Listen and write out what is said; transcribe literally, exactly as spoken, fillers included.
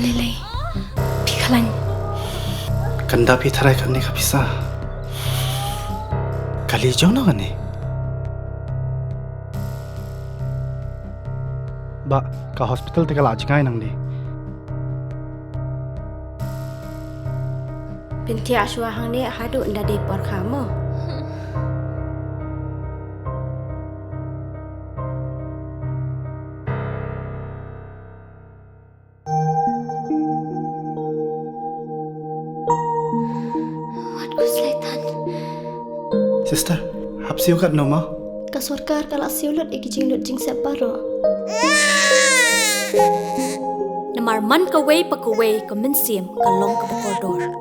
Lei lei. Phi khlaiñ. Kan da phi tharai kane ka pisa. Kali jong no kane. Ba ka hospital te ka la jngai nangne. Pynthia shuwa hangne haduh nda dei por kha mo. Wat khuslai than. Sister, hap siew katno mo? Ka sorkar ka la siew lut ïa ki jinglut jingsep baroh. Namar man kawei pa kawei ka mynsiem ka long kaba kordor.